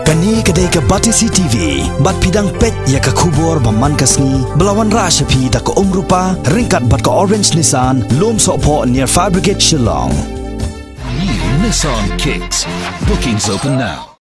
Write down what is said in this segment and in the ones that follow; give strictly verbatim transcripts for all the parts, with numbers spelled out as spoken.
Kane ka dei ka Batesi T V, bad phi dang peit ïa ka khubor ba man ka sngi, ba la wanrah sha phi da ka Umrupa, ryngkat bad ka Orange Nissan, Lumsohphoh near Fire Brigade Shillong. New Nissan Kicks. Bookings open now.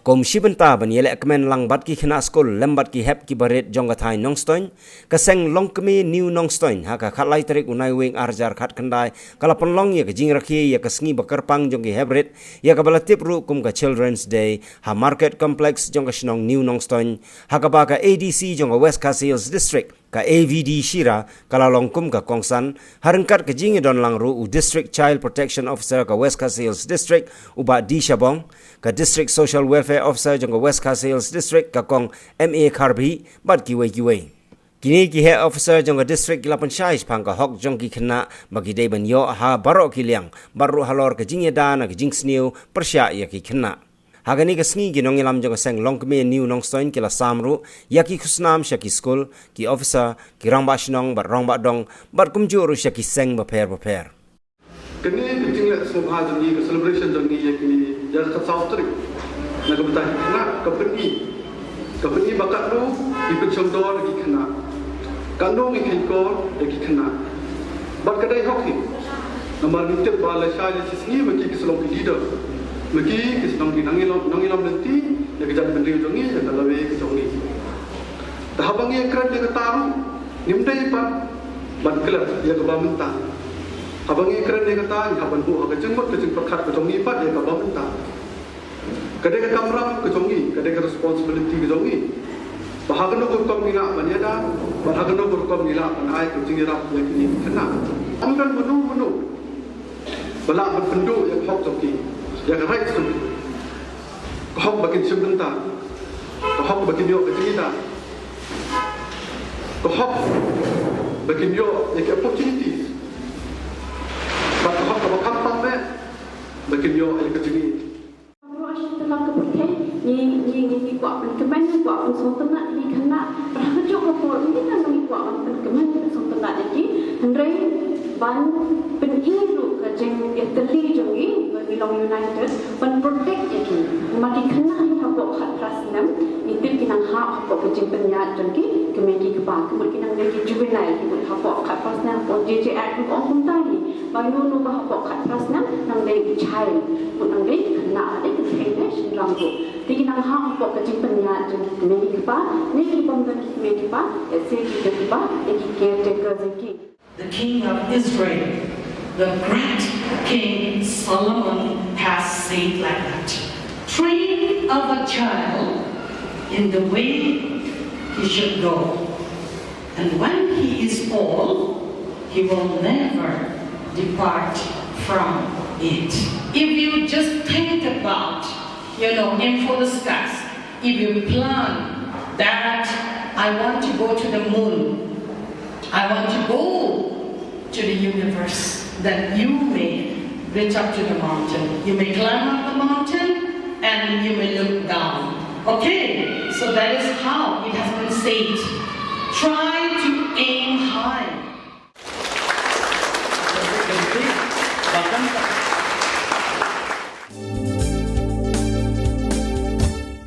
Kum shi bynta ban ïaleh kmen lang bad ki khynnah skul lem bad ki hep ki barit jong ka thaiñ Nongstoiñ, ka seng longkmie New Nongstoiñ ha ka khatlai tarik u Naiwieng arhajar khatkhyndai ka la pynlong ïa ka jingrakhe ïa ka sngi ba kyrpang jong ki heprit, ïa kaba la tip ruh kum ka Children's Day, ha Market Complex jong ka shnong New Nongstoiñ, ha kaba ka A D C jong ka West Khasi Hills District, ka A V D Shira, ka la long kum ka kongsan, ha ryngkat ka jingïadon lang ruh u District Child Protection Officer ka West Khasi Hills District, u Bah D Shabong, ka District Social Welfare Officer jong ka West Khasi Hills District, ka Kong M A Kharbhih, bad kiwei kiwei. Kine ki heh officer jong ka district ki la pynshai shaphang ka hok jong ki khynnah ba ki dei ban ïoh ha baroh ki liang, bad ruh halor ka jingïada na ka jingsniew pyrshah ïa ki khynnah. Ha kane ka sngi ki nongïalam jong ka seng longkmie New Nongstoiñ ki la sam ruh ïa ki khusnam sha ki skul, ki officer, ki rangbah shnong bad rangbah dong, bad kumjuh ruh sha ki seng bapher bapher. Kane ka jingleh sngewbha jong ngi, ka celebration jong ngi ïa kine, ïa ka khatsaw tarik, na ka bynta ki khynnah, ka pyni, ka pyni ba katno ngi pynshongdor ïa ki khynnah, katno ngi khein kor ïa ki khynnah. Bad ka dei hok hi. Namar ngi tip ba lashai lashisngi ma ki ki sa long ki leader, ma ki ki sa long ki nongïalam, nongïalam lynti ïa ka jaitbynriew jong ngi, ïa ka lawei ka jong ngi. Te haba ngi ïakren ïa kata ruh, ngim dei pat ban klet ïa kaba mynta. Haba ngi ïakren ïa kata, ngi hap ban buh ha ka jingmut ka jingpyrkhat ka jong ngi pat ïa kaba mynta. Ka dei ka kamram ka jong ngi, ka dei ka responsibility ka jong ngi, ba ha kano ka rukom ngi lah ban ïada, bad ha kano ka rukom ngi lah ban ai ka jingïarap ïa kine ki khynnah. Ym don mano mano ba lah ban pynduh ïa ka hok jong ki, ïa ka rights jong ki. Ka hok ba kin shim bynta, ka hok ba kin ïoh ka jingïada, ka hok ba kin ïoh ïa ki opportunities, bad ka hok kaba khamtam eh ba kin ïoh ïa ka jingïada. Ruh ha sha tynrai ka pyrthei, ngi, ngi, ngi, ngi kwah pynkmen, ngi kwah pynsngewtynnat ïa ki khynnah. Bad ha kajuh ka por, ym dei tang ba ngi kwah ban pynkmen, pynsngewtynnat ïa ki, hynrei ban pyni ruh ka jingïatylli jong ngi, ba ngi long united, ban protect ïa ki. Namar ki khynnah hi hapoh khatphra snem, ngi tip ki nang hap hapoh ka jingpynïaid jong ki kmie ki kpa, ki mut ki nang dei ki juvenile, ki mut hapoh khatphra snem, hapoh J J Act, ki ong kumta hi. Ba uno uno uba hapoh khatphra snem nang dei u child, u nang dei u khynnah, dei u kynthei ne shynrang ruh. Te ki nang hap hapoh ka jingpynïaid jong ki kmie ki kpa, ne ki bym don ki kmie ki kpa, lehse ki don kiba, ne ki caretaker ïa ki. The king of Israel, the great King Solomon has said like that. Train up a child in the way he should go. And when he is old, he will never depart from it. If you just think about, you know, in full discuss, if you plan that I want to go to the moon, I want to go to the universe, then you may reach up to the mountain. You may climb up the mountain and you may look down. Okay, so that is how it has been said. Try